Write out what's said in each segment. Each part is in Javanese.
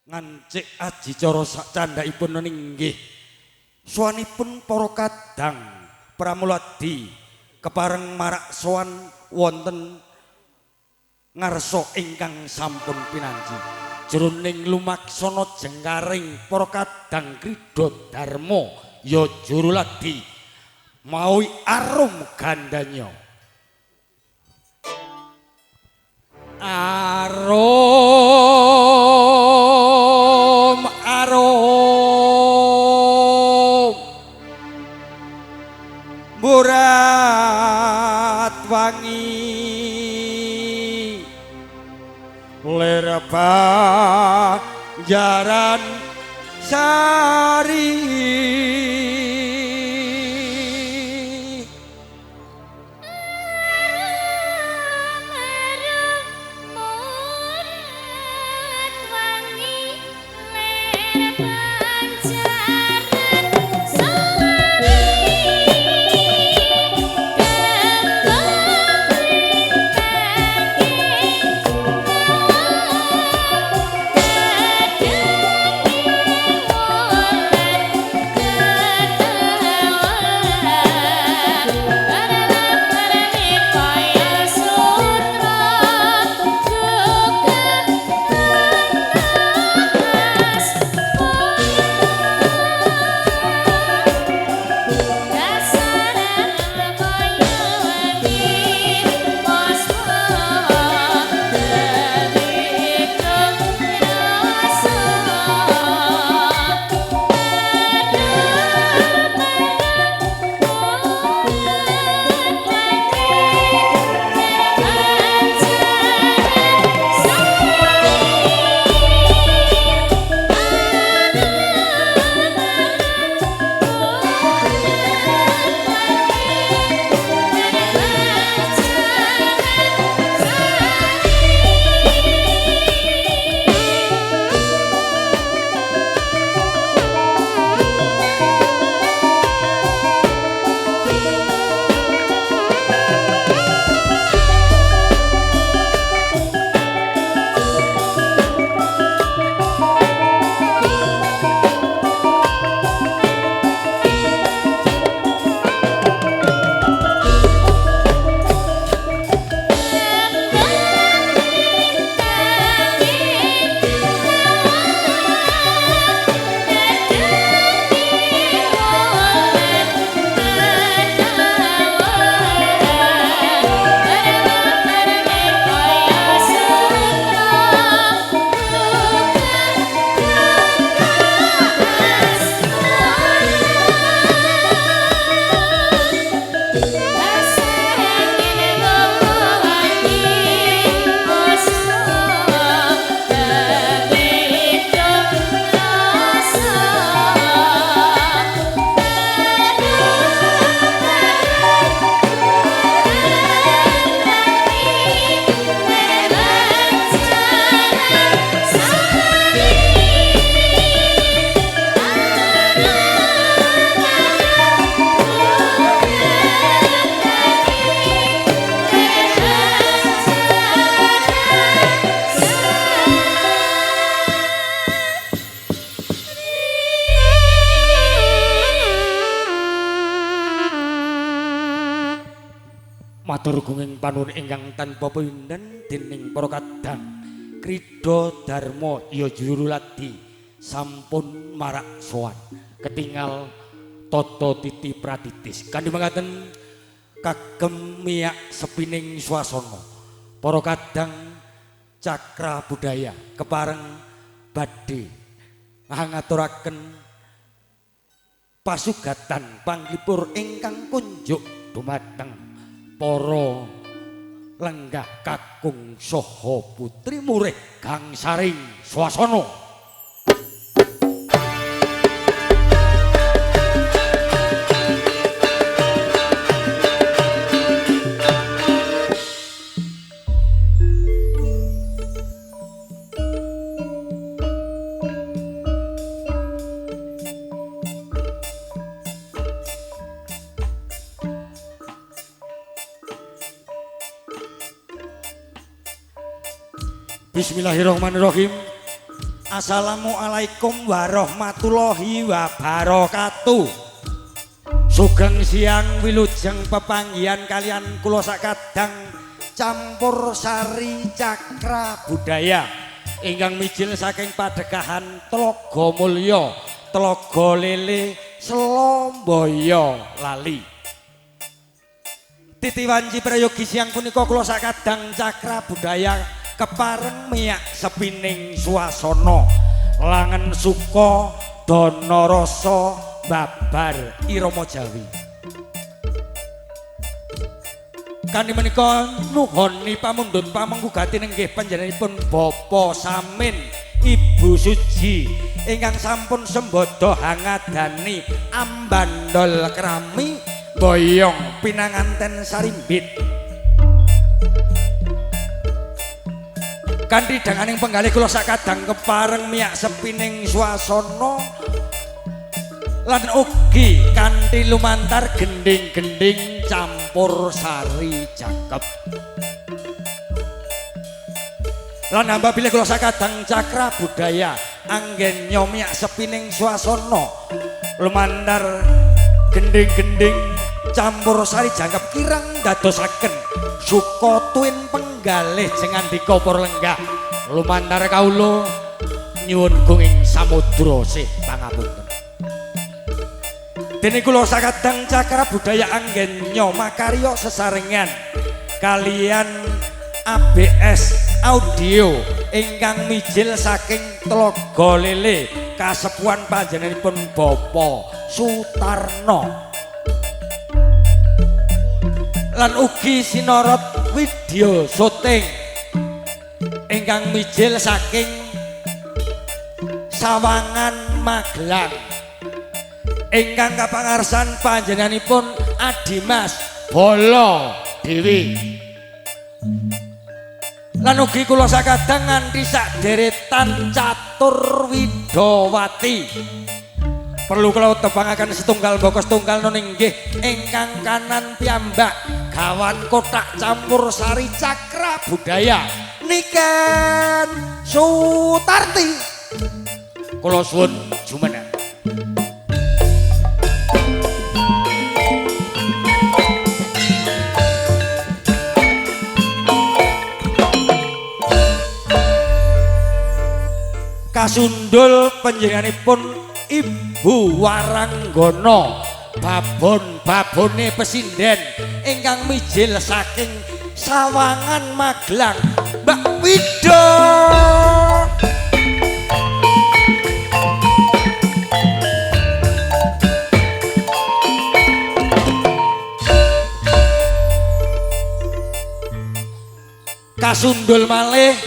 Ngancik aji cara sak candhakipun inggih sowanipun para kadang pramuladi kepareng marak sowan wonten ngarsa ingkang sampun pinanji jroning lumaksana jengkaring para kadang Krida Dharma ya juruladi mawi arum gandanya arum arum murat wangi lir banjaran sari. Matur gunging panuwun ingkang tanpa pindhen dening para kadang Krida Dharma ya juruladi sampun marak sowan ketingal tata titi pratitis kanthi mekaten kagem miyak sepining swasana para kadang cakra budaya kepareng badhe ngaturaken pasugatan panglipur ingkang kunjuk dumateng para lenggah kakung saha putri murih gangsaring swasana. Bismillahirrahmanirrahim. Assalamualaikum warahmatullahi wabarakatuh. Sugeng siang wilujeng pepanggihan kalian kula sakadang campur sari cakra budaya ingkang mijil saking padegahan Tlaga Mulya, Tlaga Lele, Selomboyo Lali. Titi wanci prayogi siang punika kula sakadang cakra budaya kepareng miyak sepining swasana langen suka dana rasa babar irama Jawi. Kanthi menika nuhoni pamundhut pamengku gati nenggih panjenenganipun Bapak Samin, Ibu Suji ingkang sampun sembada hangadani ambandol krami boyong pinanganten sarimbit. Kanthi danganing penggalih kula sakadang kepareng miyak sepining swasana lan ugi kanthi lumantar gending-gending campur sari jangkep. Lan hamba bilih kula sakadang cakra budaya anggen nyomiak sepining swasana lumantar gending-gending campur sari jangkep kirang dadosaken suka tuwin penggalih jengandika para lenggah lumantar kawula nyuwun gunging samudra sih pangapunten. Dene kula sakadang cakra budaya anggen makarya sesarengan kalian ABS audio ingkang mijil saking Tlaga Lele kasepuhan panjenenganipun Bapak Sutarno lan ugi sinorot video syuting ingkang mijil saking Sawangan Magelang ingkang kapangarsan panjenenganipun Adimas Bolo Dewi. Lan ugi kula sakadang nganti sakderetan catur widowati. Perlu kula tepangaken setunggal mbaka setunggal nun inggih ingkang kanan piyambak gawan kotak campur sari cakra budaya Niken Sutarti. Kula suwun jumeneng. Kasundul panjenenganipun Ibu Waranggono babon-babone pesinden ingkang mijil saking Sawangan Magelang, Mbak Wido. Kasundul malih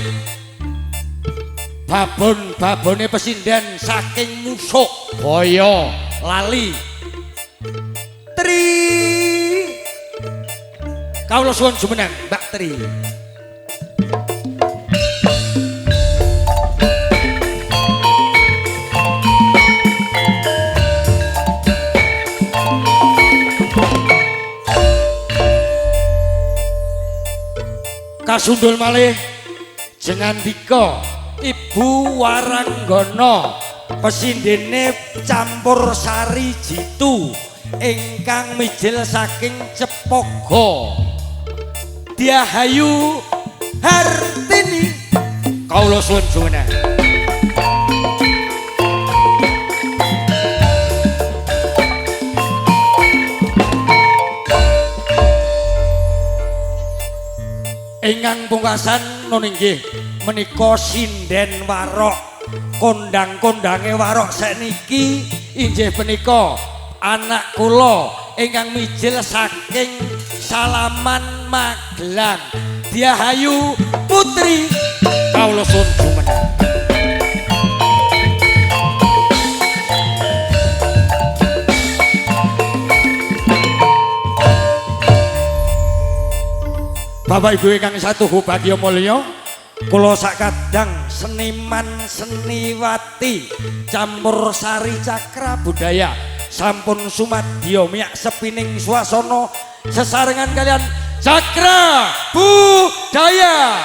babon-babone pesinden saking Musuk Boyo Lali Tri. Kawula suwun jumeneng Mbak Tri. Kasundul malih jengandika Ibu Waranggono pesindene campur sari jitu ingkang mijil saking Cepogo Diahayu Hartini. Kawula suwun jumeneng. Ingkang pungkasan nun inggih menika sinden warok kondang-kondange warok sakniki inggih punika anak kula ingkang mijil saking Salaman Magelang Diahayu Putri. Kawula suwun jumeneng. Bapak Ibu ingkang satuhu bagya mulya, kula sakadang seniman seniwati campur sari cakra budaya sampun sumadya miyak sepining swasana sesarengan kalian cakra budaya.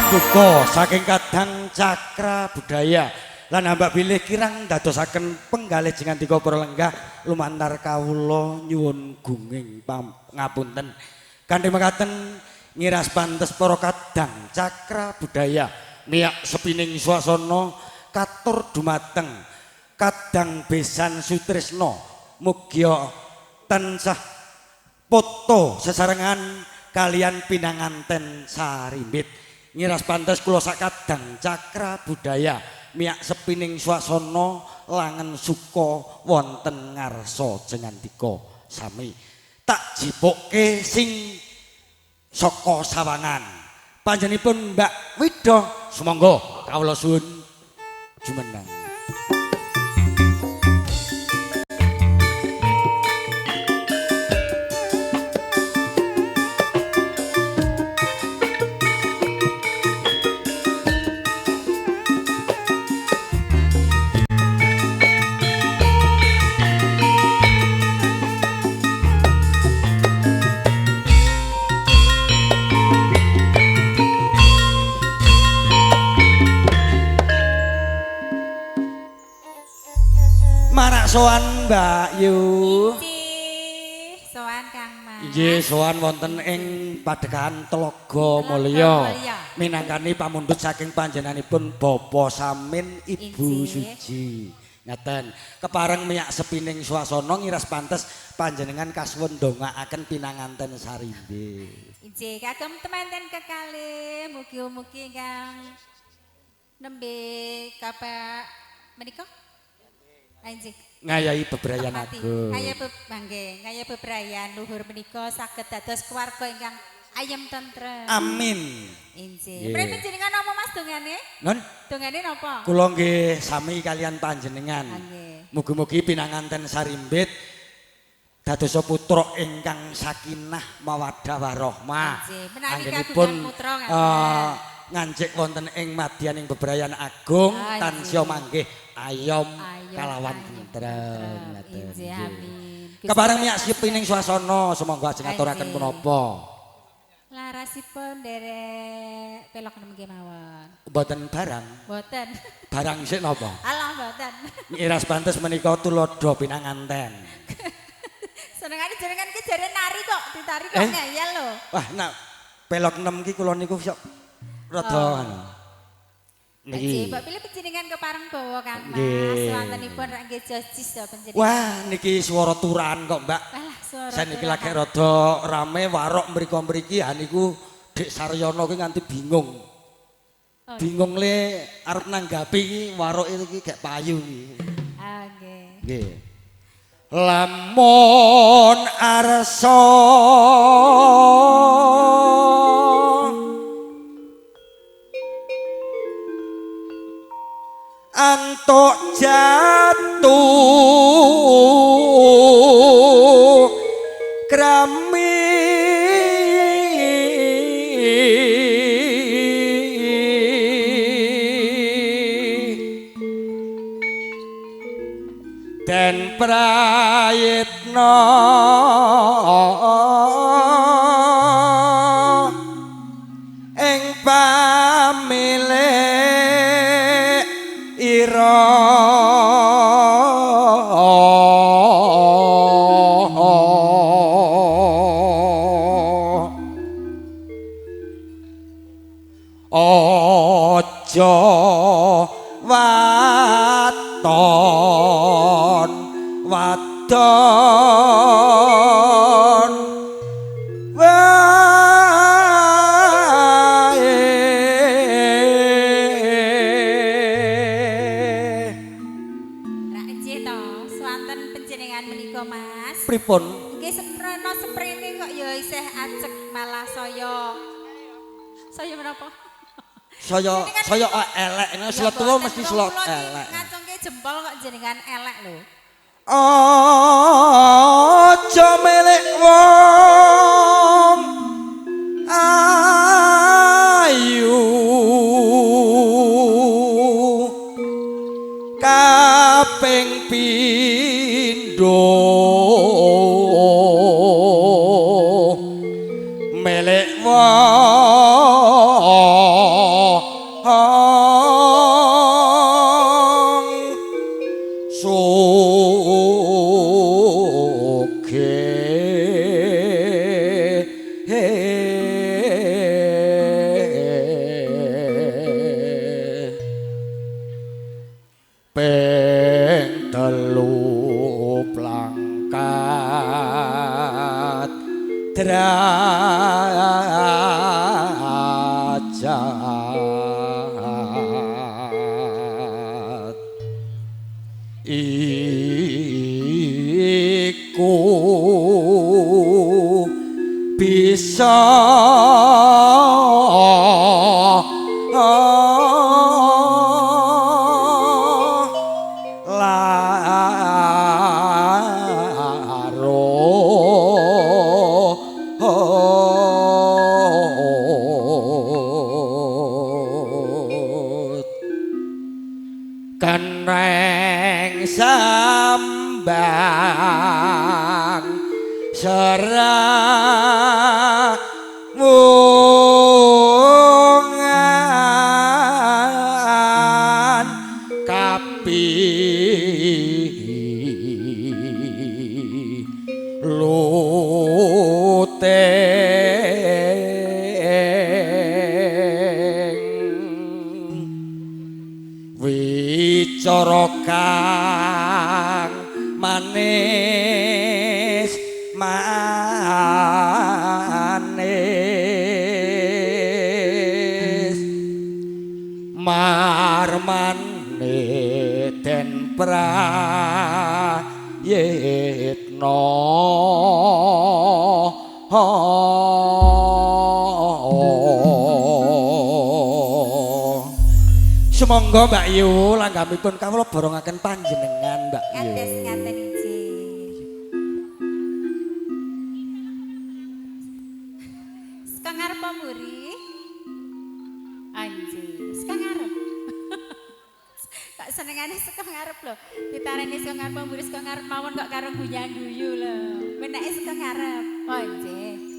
Pambuka saking kadang cakra budaya lan hamba bilih kirang dadosaken penggalih jengandika para lenggah lumantar kawula nyuwun gunging ngapunten. Kanthi mekaten ngiras pantes para kadang cakra budaya miyak sepining swasana katur dumateng kadang besan sutrisna mugia tansah poto sesarengan kalian pinanganten sarimbit. Ngiras pantes kula sakadang cakra budaya miyak sepining swasana langen suka wonten ngarsa jengandika sami. Tak jipukke sing saka sawangan. Panjenenganipun Mbak Wida sumangga kawula suwun jumeneng. Sowan Mbak Yu. Inggih, sowan Kang Mas. Inggih, sowan wonten ing Padekan Telaga Mulya. Minangkani pamundhut saking panjenenganipun Bapak Samin Ibu Suji. Ngaten. Kepareng miyak sepining swasana ngiras pantes panjenengan kasuwun ndongaaken pinanganten sarimbe. Inggih, kagem temanten kekalih mugi-mugi ingkang nembe kapak menika. Inggih. Ngayahi bebrayan agung. Ngayahi bebrayan luhur menika saged dados keluarga ingkang ayem tentrem. Amin. Inggih. Pripun jenengan napa Mas dongane? Nun? Dongane napa? Kula nggih sami kalian panjenengan. Nggih. Mugi-mugi pinanganten sarimbit dadosa putra ingkang sakinah mawaddah warahmah. Anggenipun putra ngancik wonten ing madyaning bebrayan agung tansya manggih ayom kalawan tentrem. Inggih, amin. Kepareng miyak sipining swasana sumangga ajeng aturaken punapa. Larasipun nderek pelok nem kemawon. Mboten barang. Mboten. Barang sik napa? Alah mboten. Ngiras pantes menika tuladha pinanganten. Senengane jenengan ki jare nari kok, ditari kok ngeyel lho. Wah, nak pelok 6 ki kula niku sok rada ngono. Niki. Mbak pilih panjenengan kepareng bawa Kang Mas. Wontenipun rak nggih josis to panjenengan. Wah, niki swara turan kok, Mbak. Alah, swara. Saniki lagi rada rame warok mriko-mriki ha niku Dik Saryono ki nganti bingung. Oh, bingung le arep nanggapi iki waroke iki gak payu iki. Ah, nggih. Nggih. Lamun arsa antuk jatuh krami den prayitna ing pamilih ira aja waton wadon wae. Rak nggih to, swanten panjenengan menika Mas. Pripun? Nggih semprono semprene kok ya isih ajeg malah saya saya menapa? Saya saya elek, nek slot tuwa mesti slot elek. Ngacungke jempol kok jenengan elek lho. Aja melek wong ayu kaping pindho melek wong sugih ping telu plangkat derajat iku bisa keneng sambang serawungan kapi lute wicara kang manis manis marmane den prayitna. Sumangga Mbak Yu langgamipun kawula borongaken panjenengan Mbak Yu. Kados ngaten inggih. Saka ngarep mburi? Anjir, saka ngarep. Kok senengane saka ngarep lho. Ditareni saka ngarep mburi saka ngarep mawon kok karo guyu-guyu lho. Penake saka ngarep. Oh nggih.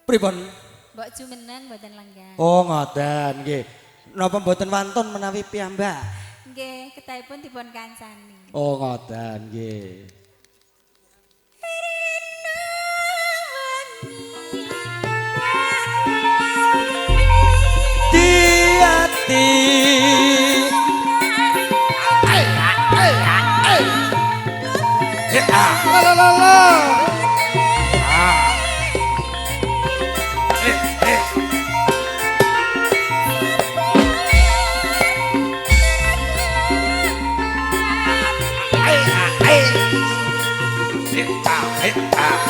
Pripun? Mbok jumeneng mboten lenggah. Oh ngoten nggih. Napa mboten wantun menawi piyambak? Nggih, ketahipun dipun kancani. Oh ngoten nggih. Di ati La la la la. ah.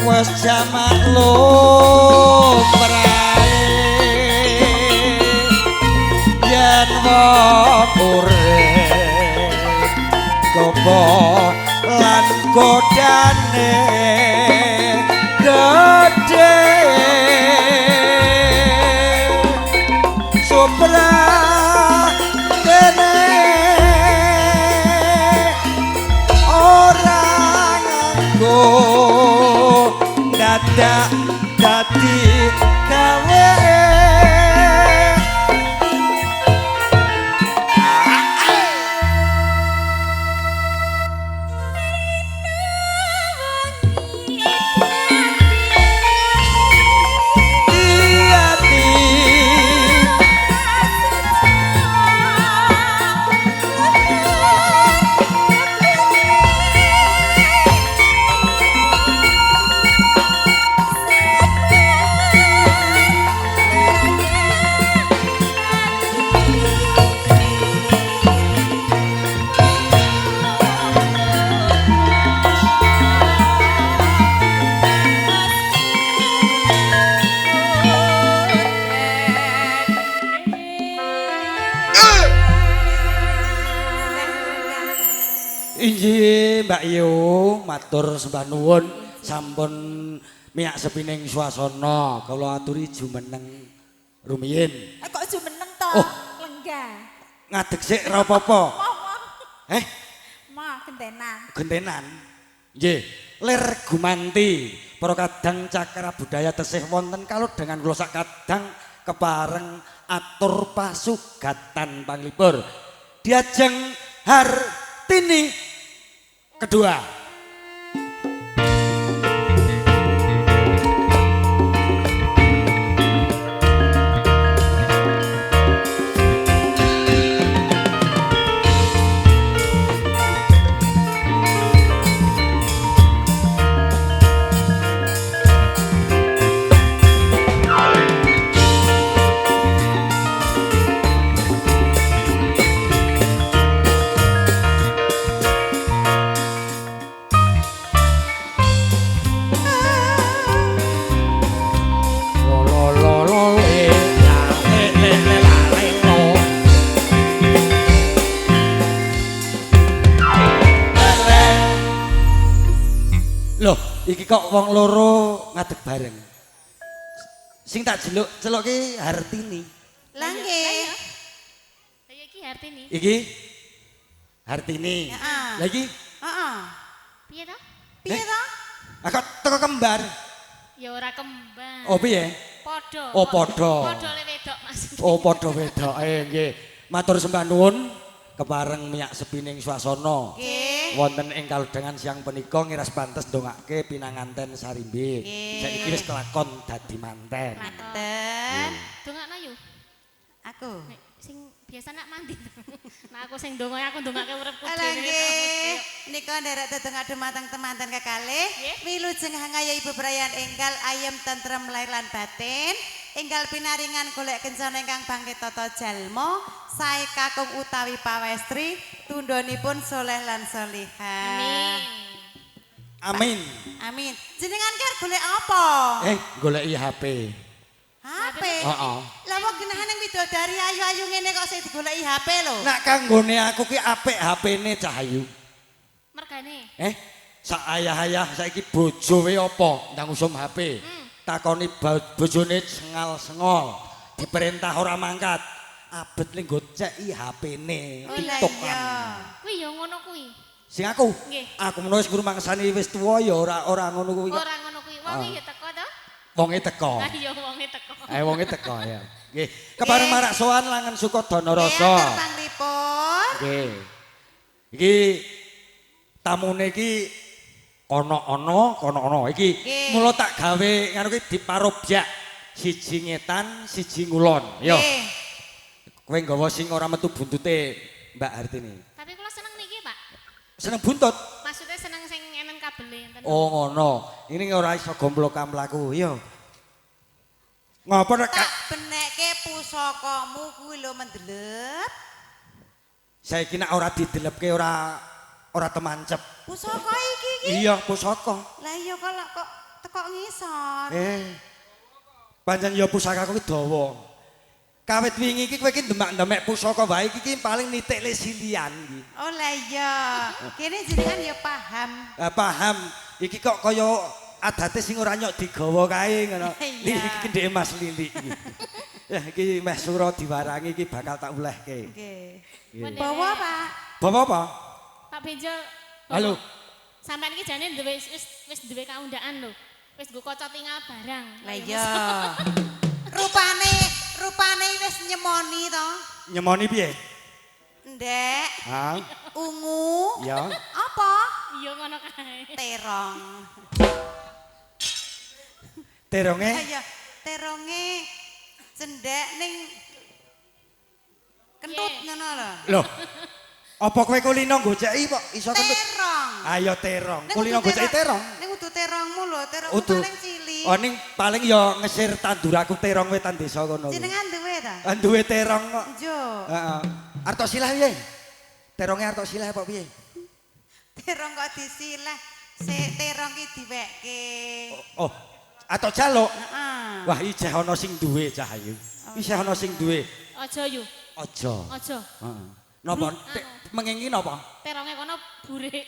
Wes jamak lumrahe yen wong urip gopo lan godane gedhe supra dene ora nganggo dadak dadi gawe. Inggih Mbak Yu, matur sembah nuwun sampun miyak sepining swasana. Kula aturi jumeneng rumiyin. Kok jumeneng to? Oh. Lenggah. Ngadeg sik ora apa-apa. Moh gentenan. Gentenan. Nggih, lir gumanti para kadang cakra budaya tesih wonten kalodhangan kula sak kadang kepareng atur pasugatan panglipur. Diajeng Hartini kedua. Loh, iki kok wong loro ngadeg bareng. Sing tak jeluk, celuk ki Hartini. Lah nggih. Lah iki Hartini. Iki Hartini. Heeh. Lah iki Heeh. Piye to? Piye to? Aku teko kembar. Ya ora kembar. Oh piye? Padha. Oh, padha. Padha le wedok Mas. Oh padha wedoke nggih. Matur sembah nuwun kepareng miyak sepining swasana. Nggih. Wonten ing kalodhangan siang punika ngiras pantes ndongake pinanganten sarimbit. Nggih. Saiki wis kelakon dadi manten. Manten. Dongakno yu. Aku. Nek sing biasa nak mandi. Nah aku sing ndonga aku ndongake uripku Alah dhewe. nggih. Nika nderek tetengah dumateng temanten kekalih. Nggih. Wilujeng hangayu ibu brayan enggal ayem tentrem lahir lan batin. Enggal pinaringan golek kencana ingkang bangkit tata jalma, sae kakung utawi pawestri, tundhonipun soleh lan solihah. Amin. Amin. Amin. Jenengan ki arep golek apa? Goleki HP. HP. Heeh. Lah wong genahan ning widodari ayu-ayu ngene kok sing digoleki HP lho. Nak kanggone aku ki apik HP-ne Cahayu. Mergane. Sak ayah-ayah saiki bojo we apa ndang usum HP. Takoni bojone sengal-sengol, diperintah ora mangkat. Abet ning goceki HP-ne, Oh lah TikTokan. iya. Kuwi ya ngono kuwi. Sing aku, Nggih. aku menawa wis ngrumangsani wis tuwa ya ora ora ngono kuwi. Ora ngono kuwi. Wonge ya teko to? Wonge teko. Lah iya wonge teko. Wonge teko ya. Nggih. Kepareng marak sowan langen Sukodana rasa. Nggih, atur panglipur. Nggih. Iki tamune iki kono-ono, kono-ono. Iki Nggih. mula tak gawe ngono kuwi diparobyak. Siji ngetan, siji ngulon. Yo. Nggih. Kowe nggawa sing ora metu buntute Mbak Hartini. Tapi kula seneng niki, Pak. Seneng buntut. Maksudnya seneng sing enten kabele enten. Oh ngono. Ini ora iso gomblo kamlaku. Yo. Ngopo nek Tak benekke pusakamu kuwi lho mendelep. saiki nek ora didelepke ora ora temancep. Pusaka iki iki. Iya, pusaka. Lah iya kok kok teko ngisor. Pancen ya pusakaku ki dawa. Kawit wingi iki kowe iki demak-demek pusaka wae iki ki paling nitik le silian iki. Oh lah iya. Kene jenengan ya paham. Lah paham, iki kok kaya adate sing ora nyok digawa kae ngono. Iya. Iki kendheke Mas Lili iki. Ya iki meh sura diwarangi iki bakal tak ulehke. Nggih. Nggih. Bawa Pak. Bawa apa? Pak Benjol. Halo. Sampeyan iki jane duwe wis duwe kaundaan lho. Wis nggo kaca tinggal barang. Lah iya. Rupane wis nyemoni to. Nyemoni piye? Ndek, Ha? ungu. Ya. Apa? Iya ngono kae. Terong. Teronge Lah iya, teronge cendhek ning kentut ngono lho. lho. Apa kowe kulino goceki kok iso kentut? Terong. Ayo terong. Ning Kulino kudu goceki terong. Ning kudu terongmu lho, terongmu Udu. paling cilik. Oh ning paling ya ngesir tanduraku terong wetan desa kono. kuwi. Jenengan duwe ta? Ah, duwe terong kok. Njo. Heeh. Artok silah piye? Teronge artok silah apa piye? Terong kok disilah. Sik terong ki diwekke. Oh, atok jaluk. Heeh. Wah, isih ana sing duwe Cahayu. Isih ana sing duwe. Aja yu, Aja. aja. Heeh. Napa? Mengengi napa? Teronge kono burik.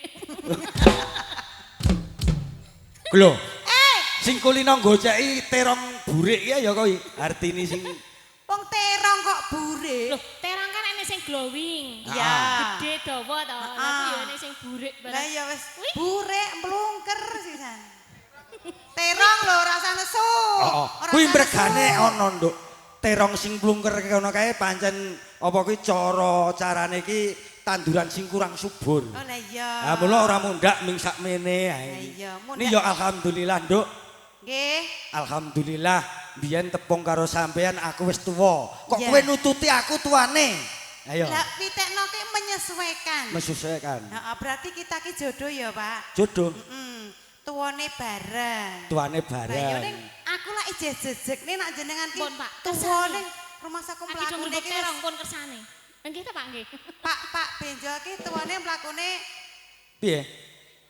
Lho. Sing kulino goceki terong burik ya ya kowe. Artine sing Wong terong kok burik. Loh, terong kan ene sing glowing. Iya. Gede dawa to. Lah kuwi ya ene sing burik Lah barang. ya wis Wih. burik mlungker sisan. Terong lho ora usah nesu. Heeh. Ora Kuwi usah mregane nesu. ana, Nduk. Terong sing plungker kono kae pancen apa kuwi cara carane iki tanduran sing kurang subur. Oh lah iya. Lah mula ora mundhak ming sakmene ae. Lah iya, mundhak. Ini ya alhamdulillah, Nduk. Nggih. Alhamdulillah biyen tepung karo sampean aku wis tuwa. Kok Iya. kowe nututi aku tuane? Ayo. Lah pitekno ki menyesuaikan. Menyesuaikan. Heeh, berarti kita ki jodoh ya, Pak. Jodoh Heeh. Tuwane bareng. tuane Lah iya bareng. ning aku lak ijeh jejeg ning nak jenengan ki Pun, Pak. tuwa ning rumahsaku Aki do mlakune ngrembug ki terong wis pun kersane. Nggih ta Pak nggih. Pak Pak Benjol ki tuwane mlakune Piye?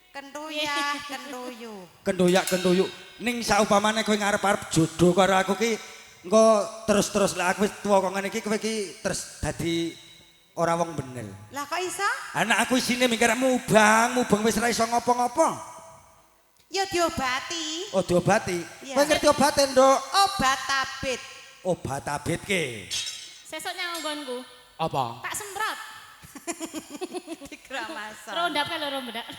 kentuyah kentuyu. Kendoyak kenduyuk. Ning saupamane kowe ngarep-arep jodoh karo aku ki engko terus-terus lah aku wis tuwa kok ngene iki kowe ki terus dadi ora wong bener. Lah kok iso? Anak aku isine mikir mubang, mubang wis ora iso ngopo-ngopo. Ya diobati. Oh diobati. Iya. Kowe ngerti obate, Nduk? Obat tabit. Obat abit ke. Sesuk nyang nggonku. Apa? Tak semprot. Dikramasan. Rondap lho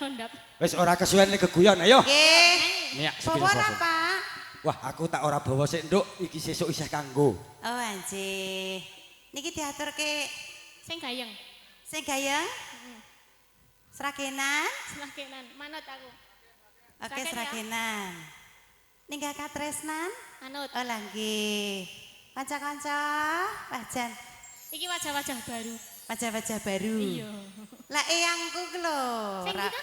rondap. Wis ora kesuwen nek geguyon ayo. Nggih. Miak Bawa ora, Pak? Wah, aku tak ora bawa sik, Nduk. Iki sesuk isih kanggo. Oh, anjih. Niki diaturke sing gayeng. Sing gayeng? Heeh. Sragenan? Sragenan, manut aku. Oke, Sragenan. Ninggal katresnan? Manut. Oh, lah nggih. Kanca-kanca, wah jan. Iki wajah-wajah baru. Wajah-wajah baru. Iya. Lah eyangku ku lho. Sing iki?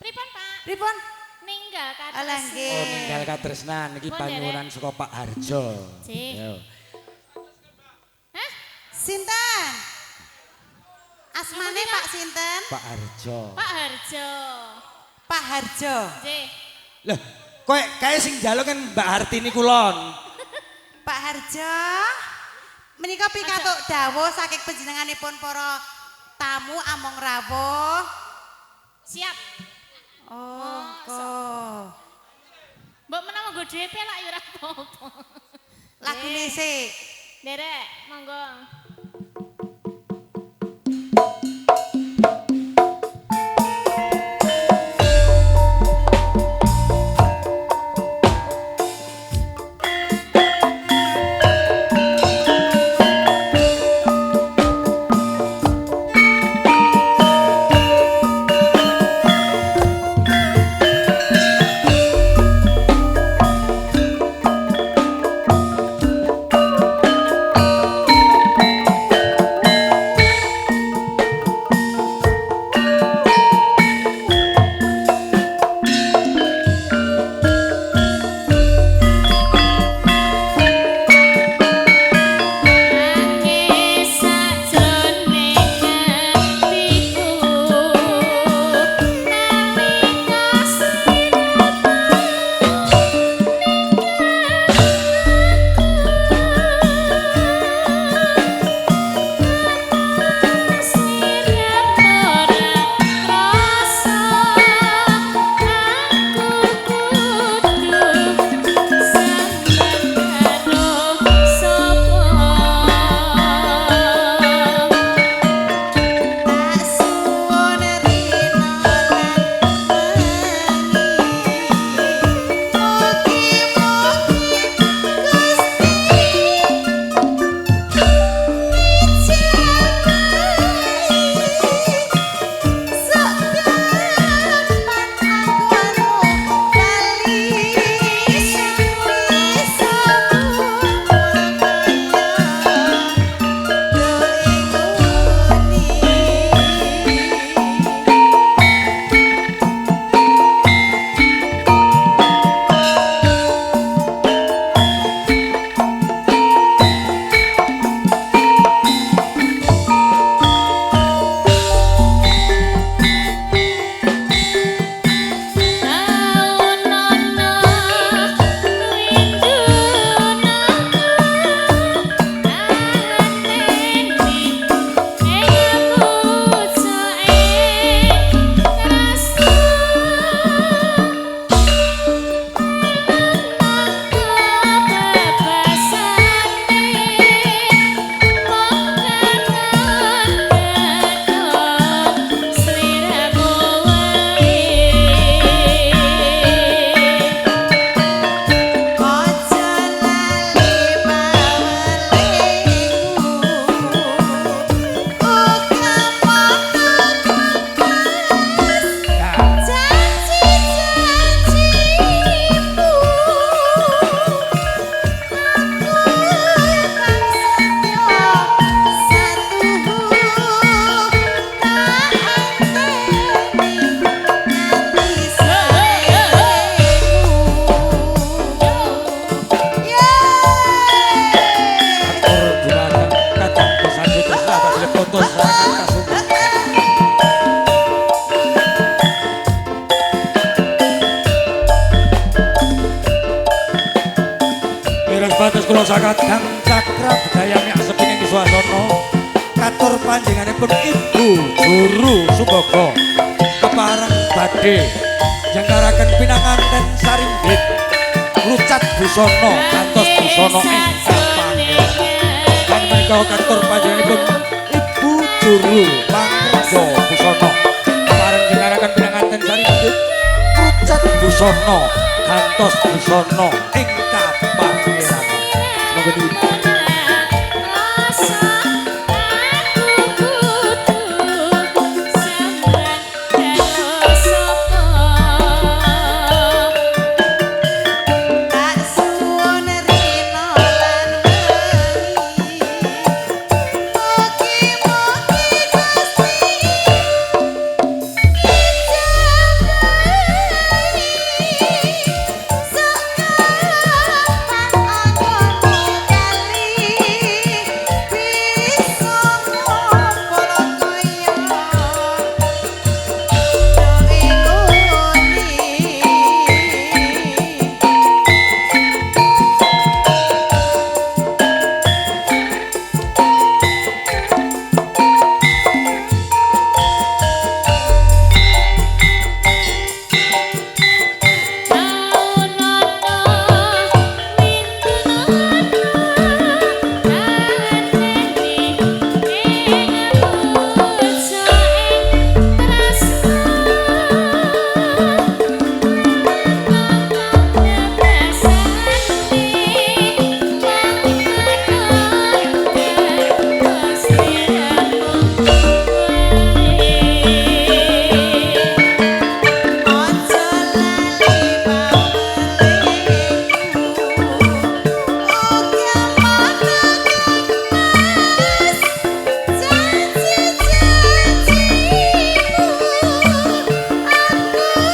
Pripun, Pak? Pripun? Ninggal katresnan. Oh, lah nggih. Oh, ninggal katresnan iki panyuwunan saka Pak Harjo. Yo. Hah? Sinten? Asmane Pak sinten? Pak Harjo. Pak Harjo. Pak Harjo. Nggih. Lah, kowe kae sing njaluk kan Mbak Hartini kulon. Pak Harjo. Menika pikantuk dawuh saking panjenenganipun para tamu among rawuh. Siap. Oh, kok. Mbok menawa nggo DP lak ya ora apa-apa. Lagune sik. Nderek, monggo. Batas kula sakadang cakra budaya miak sepining swasana katur panjenenganipun Ibu Guru Subogo kepareng badhe jengkaraken pinanganten sarimbit rucat busana gantos busana ingkang pangeran. Lan menika katur panjenenganipun Ibu Juru Pangrejo Busana. Pareng jenengan pinanganten sari mundhut Krucat Busana gantos busana ing kapangeran. Monggo nyuwun. Tak suwun rina lan wengi, mugi-mugi Gusti ijabahi sekapan anggonmu kali bisa ngumpul kaya do inguni. Aja lali pawelingku, uga mangan janji-janjimu,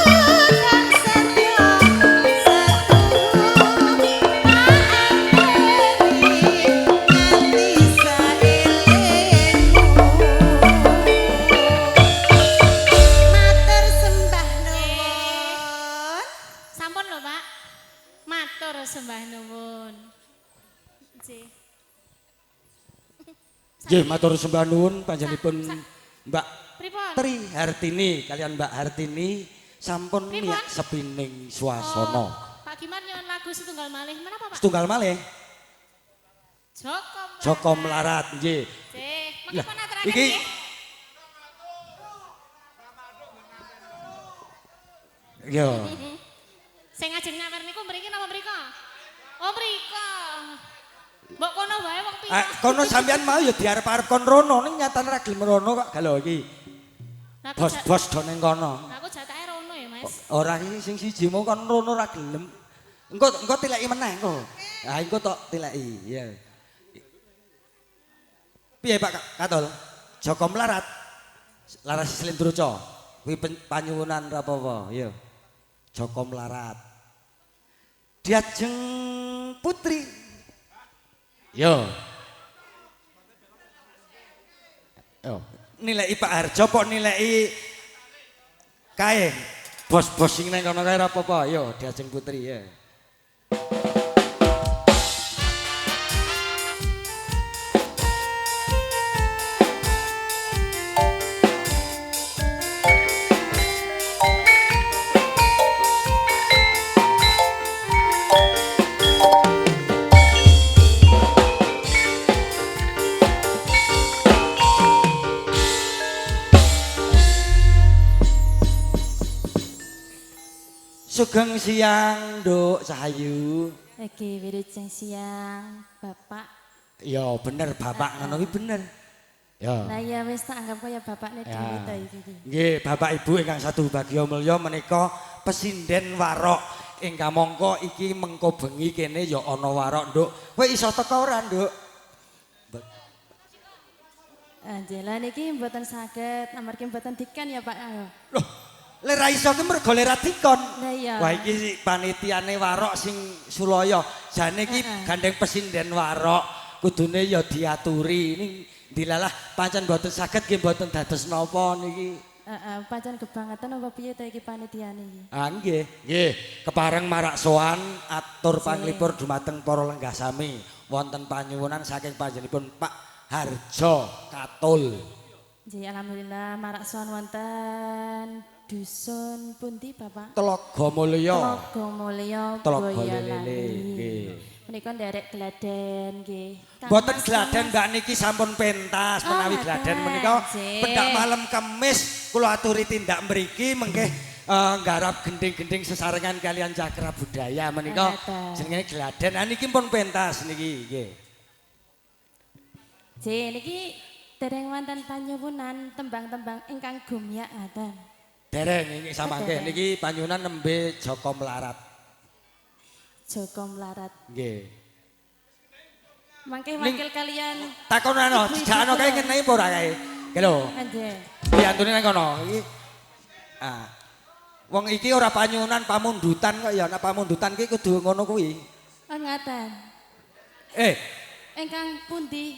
aku kang setya setu tak anteni nganti saelingmu. Matur sembah nuwun. Sampun lho, Pak. Matur sembah nuwun. Nggih. Nggih, matur sembah nuwun panjenenganipun Mbak Pripun? Tri Hartini kalian Mbak Hartini sampun Pripun? miyak sepining swasana. Oh, Pak Gimar nyuwun lagu setunggal malih. Menapa, Pak? Setunggal malih Joko Mlarat. Joko Mlarat nggih. Nggih. Lah, Mengki pun aturaken iki nggih. Yo. Sing ajeng nyawer niku mriki napa mriko? Oh, mriko. Mbok kono wae wong pira. Ah, kono sampean mau ya diarep-arep kon rono ning nyatane ra gelem rono kok galo iki. Lah, aku Bos-bos do ning kono. Lah, aku jatahe rono ya, Mas. Ora iki sing siji mau kon rono ra gelem. Engko engko tileki meneh engko. Ha engko tok tileki, ya. Piye Pak Katol? Joko Mlarat. Laras Slendroca. Kuwi panyuwunan ra apa-apa, ya. Joko Mlarat. Diajeng Putri. Yo. Yo, nilai Pak Harjo pok nilai kae. Bos-bos sing nang kono kae ora apa-apa. Yo, Diajeng Putri ya. Sugeng siang, Nduk Cahayu. Oke, wilujeng siang, Bapak. Ya bener bapak ngono kuwi bener. Ya. Lah ya wis tak anggap kaya bapakne dhewe to iki. Nggih, Bapak Ibu ingkang satu bagya mulya menika pesinden warok ing kamangka iki mengko bengi kene ya ana warok, Nduk. Kowe iso teka ora, Nduk? Nggih, lah niki mboten saged amargi mboten diken ya, Pak. Loh, le ra iso ki mergo le ra dikon. Lah iya. Wah iki panitiane warok sing sulaya. Jane iki gandeng pesinden warok kudune ya diaturi. Ning dilalah pancen mboten saged nggih mboten dados napa niki. Heeh, pancen kebangetan apa piye ta iki panitiane iki? Ah nggih, nggih. Kepareng marak sowan atur panglipur dumateng para lenggah sami wonten panyuwunan saking panjenenganipun Pak Harjo Katul. Nggih, alhamdulillah marak sowan wonten dusun pundi Bapak? Telaga Mulya. Telaga Mulya Telaga Boyolali. Lele, nggih. Menika nderek gladen nggih. Mboten gladen Mbak niki sampun pentas menawi gladen menika pendak malam Kamis kula aturi tindak mriki mengke nggarap gending-gending sesarengan kalian Cakra Budaya menika jenenge gladen. Ah niki pun pentas niki nggih. Nggih niki dereng wonten panyuwunan tembang-tembang ingkang gumyak ngaten. Dereng iki samangke niki panyuwunan nembe Joko Mlarat. Joko Mlarat. Nggih. Mangke wakil kalian takonano, jejakno kae ngenehi apa ora kae? Ki lho. Nggih. Piyantune nang kono iki. Ah. Wong iki ora panyuwunan pamundutan kok ya, nek pamundutan ki kudu ngono kuwi. Oh ngaten. Ingkang pundi?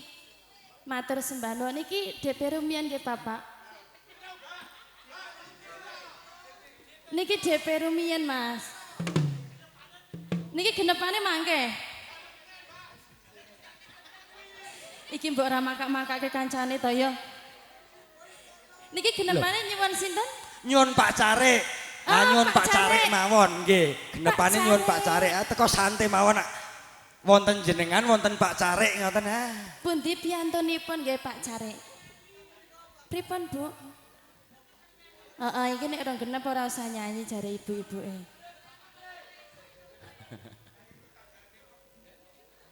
Matur sembah nuwun niki DP rumiyin nggih Bapak. Niki DP rumiyin Mas. Niki genepane mangke. Iki mbok ora makak-makake kancane to ya. Niki genepane nyuwun sinten? Nyuwun Pak Carik. Ah nyuwun Pak Carik mawon nggih. Genepane nyuwun Pak Carik. Ah teko sante mawon nak wonten jenengan wonten Pak Carik ngoten ah. Pundi piyantunipun nggih Pak Carik? Pripun Bu? Heeh iki nek rong genep ora usah nyanyi jare ibu-ibuke.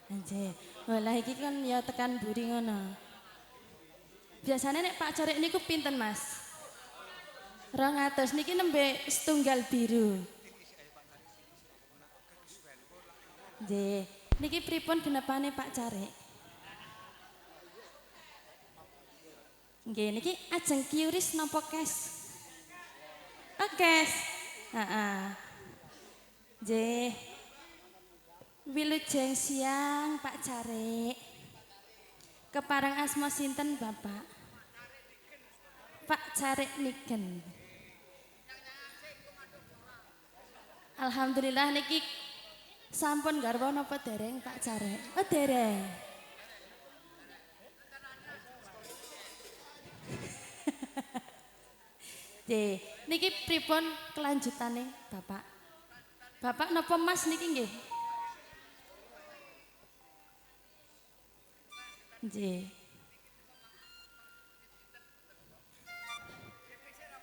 Anjir, walah iki kan ya tekan buri ngono. Biasanya nek Pak Carik niku pinten Mas? 200 niki nembe setunggal biru. Nggih, niki pripun genepane Pak Carik? Nggih, niki ajeng QRIS napa cash? Oh, cash. Heeh. Nggih. Wilujeng siang Pak Carik. Kepareng asma sinten Bapak? Pak Carik Niken. Alhamdulillah niki sampun garwa napa dereng Pak Carik? Oh dereng. Nggih, niki pripun kelanjutane Bapak? Bapak napa Mas niki nggih? Nggih.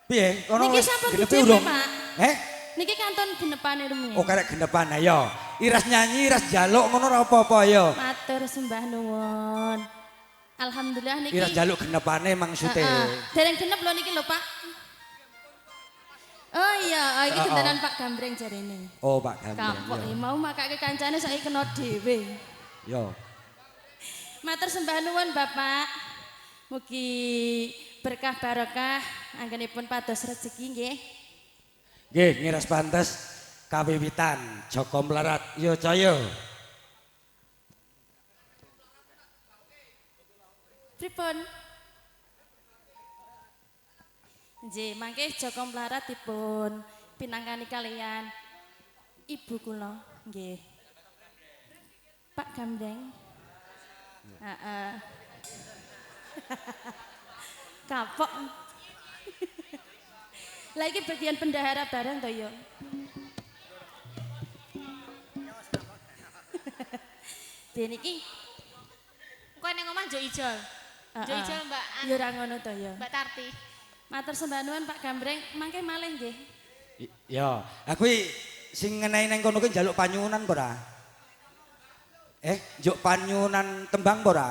Piye? Kono niki sampun genepe urung? Pak. Heh? Niki kantun genepane rumiyin. Oh karek genepan ayo. Iras nyanyi, iras njaluk ngono ora apa-apa ya. Matur sembah nuwun. Alhamdulillah niki. Iras njaluk genepane maksute. Heeh. Dereng genep lho niki lho Pak. Oh iya, iki gentenan Pak Gambreng jarene. Oh Pak Gambreng. Kapok mau makake kancane saiki kena dhewe. Yo. Matur sembah nuwun Bapak. Mugi berkah barokah anggenipun pados rejeki nggih. Nggih, ngiras pantes kawiwitan Joko Mlarat ya caya. Pripun? Nggih, mangke Joko Mlarat dipun pinangkani kalian ibu kula nggih. Pak Gambreng. Heeh. Kapok. Lah iki bagian bendahara bareng to ya. Dene iki engko ning omah njuk ijol. Njuk ijol Mbak. Ya ora ngono to ya. Mbak Tarti. Matur sembah nuwun Pak Gambreng, mangke malih nggih. Ya, aku sing ngenehi nang kono kuwi njaluk panyuwunan apa ora? Njuk panyuwunan tembang apa ora?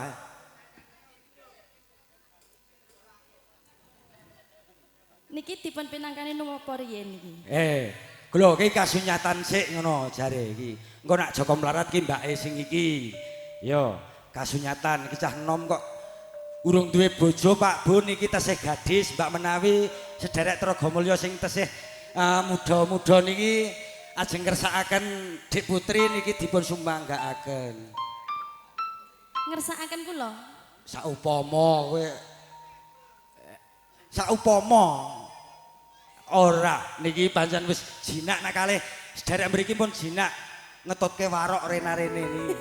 Niki dipun pinangkani napa riyen niki? Lho iki kasunyatan sik ngono jare iki. Engko nak Joko Mlarat ki mbake sing iki. Yo, kasunyatan iki cah enom kok urung duwe bojo Pak Bu niki tesih gadis, Mbak menawi sederek Trogomulyo sing tesih muda-muda niki ajeng ngersakaken Dik Putri niki dipun sumanggaaken. Ngersakaken kula? Saupama kowe saupama ora niki pancen wis jinak nek kalih sederek mriki pun jinak ngetutke warok rena-rene niki.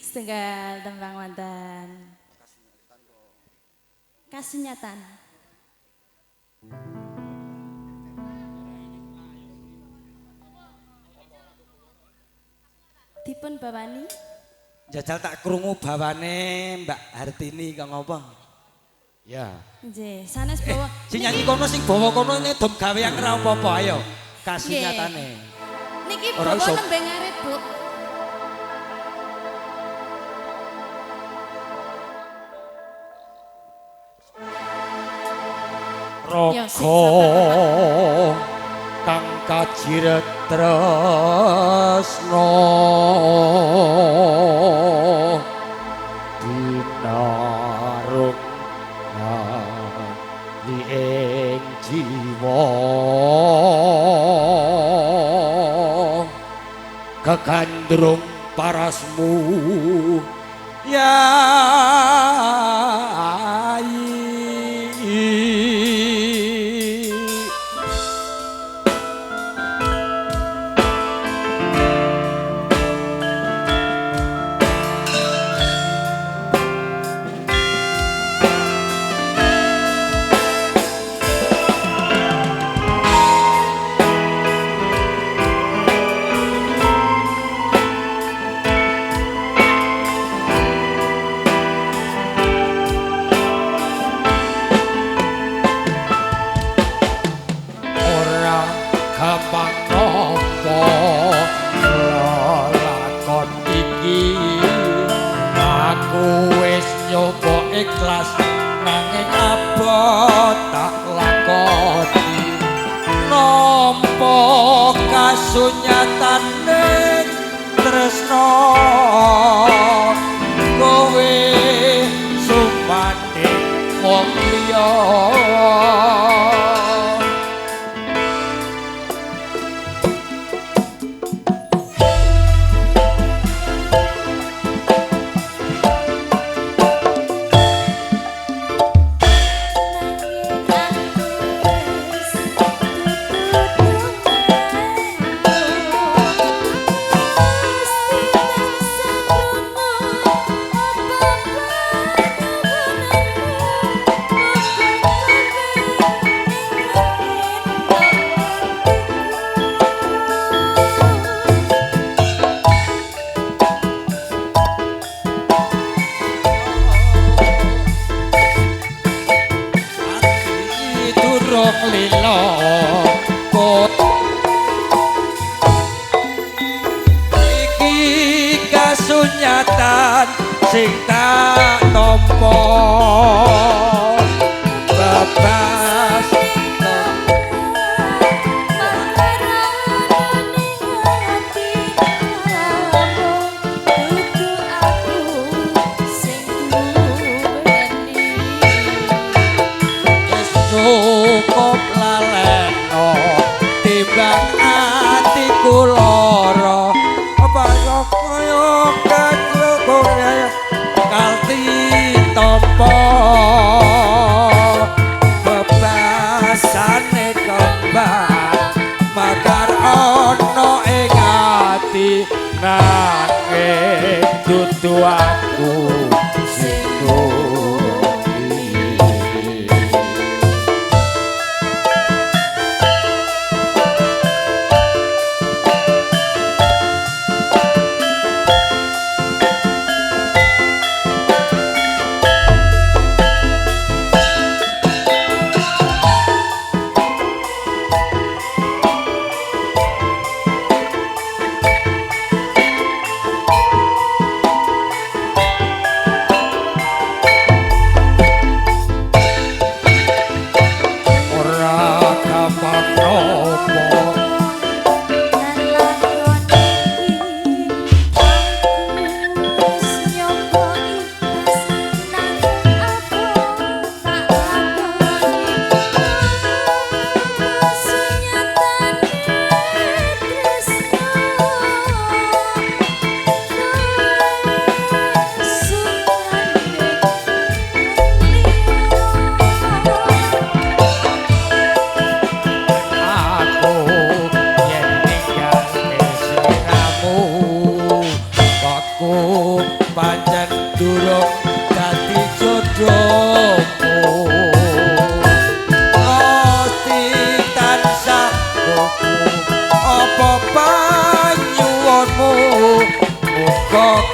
Setunggal tembang wonten. Kasunyatan. Dipun bawani. Jajal tak krungu bawane Mbak Hartini kang apa? Ya. Nggih, sanes bawa. Sing nyanyi kono sing bawa kono ini dom gawe yang ora apa-apa ayo. Kasih nyatane. Niki bawa nembe ngarit, Bu. Raga kang kajiret tresna dinarung ing jiwa kegandrung parasmu yai. Ikhlas nanging abot tak lakoni nampa kasunyatane tresna kowe sumandhing wong liya. Kasunyatan sing tak tampa bebas cukup laleno timbang atiku lara apa kaya kalti tampa bebasane kembang makar ana ing ati nanging dudu aku sing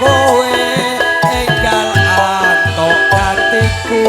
kowe enggal antuk atiku.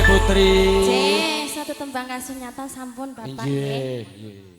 Putri. Satu tembang kasunyatan sampun Bapak nggih.